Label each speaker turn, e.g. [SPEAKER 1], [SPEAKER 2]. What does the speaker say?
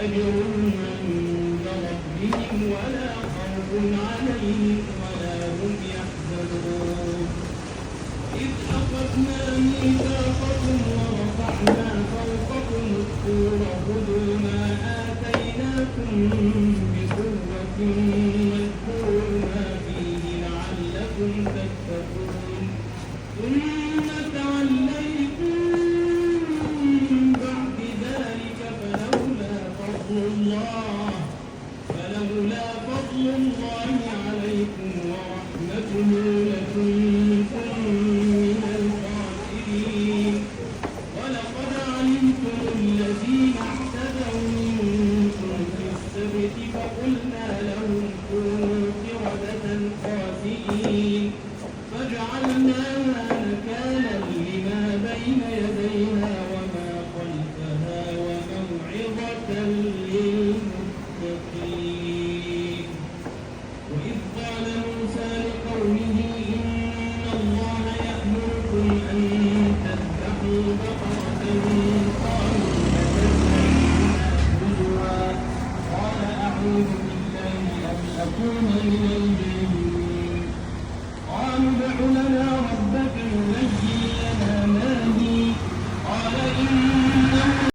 [SPEAKER 1] أجرهم عند ربهم ولا خوف عليهم ولا هم يحزنون. إذ أخذنا ميثاقكم ورفعنا فوقكم الطور خذوا ما آتيناكم بقوة واذكروا ما فيه لعلكم تتقون. ثم توليتم من بعد ذلك فلولا فضل الله عليكم ورحمته لكنتم